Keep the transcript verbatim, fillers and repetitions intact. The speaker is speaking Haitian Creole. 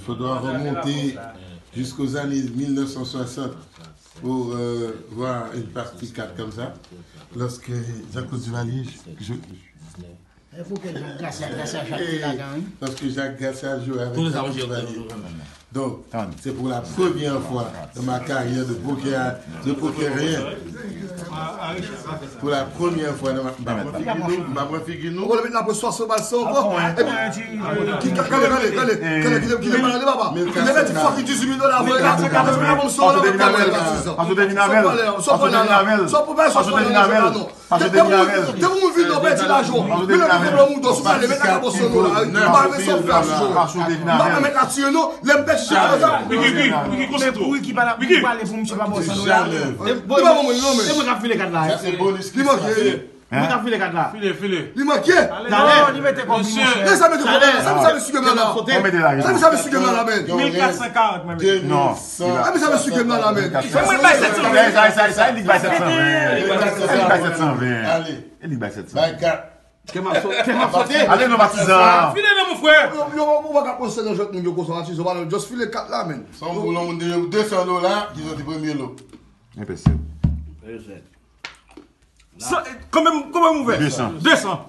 Il faudra remonter jusqu'aux années mille neuf cent soixante pour euh, voir une partie quatre comme ça, lorsque Jean-Claude Duvalier, je, E pou ke Jacques Garcia, Garcia Jacques te ladan, wi. Lorsque Jacques Garcia joue avec Jean-Claude Duvalier. Donc, c'est pour la première fois dans ma carrière de poker, de poker rien. Pour la première fois dans ma. M pa pran figi nou, m pa pran figi nou. Ou met nan pwes swasan bal sa ankò. Epi, ki gade, gade, gade, gade, ki ki pa gade papa. Ki le mèt fòk ki dizuit mil dola vre la, se ka mèt la bon sa la. Paske te vin avè l. Paske te vin avè l. Paske te vin avè l. Paske te vin avè l. Te pou moun vin nan pèdi lajan. Vin nan pwoblèm ou dòs ou pale met la ka bon sa la. M pa vle sa fè sou. M pa mèt la tiye non. Lè m pèdi sa. Pou ki ki konsantre. Pou ki pa la pou pale pou misye pa bon sa la. Li pa bon mwen non men. E mwen k ap file kat la. C'est bonus qui Li manke. Mwen k ap file kat la. File, file. Li manke. Talè, li mete kòb li monchè. E sa mete kòb la. Sa mete kòb la. Konbyen de la gen? Sa mete kòb la la men. Mil kat san karant mwen mete. Non. Sa mete kòb la la men. Mwen bay sèt san. Sa, sa, sa, e li k bay sèt san ven. E li k bay sèt san ven. Allez, E li k bay sèt san. Bay kat. Kè m ap sote. Kè m ap sote. Ale non patizan. File non mon frè. Yo, yo, ou pa ka pwosede nan jwèt moun yo konsa, patizan, just file kat la men. Son boulon moun de de san dola ki soti premye lo. Enpesib. Konbyen konbyen m ouvè? De san. De san.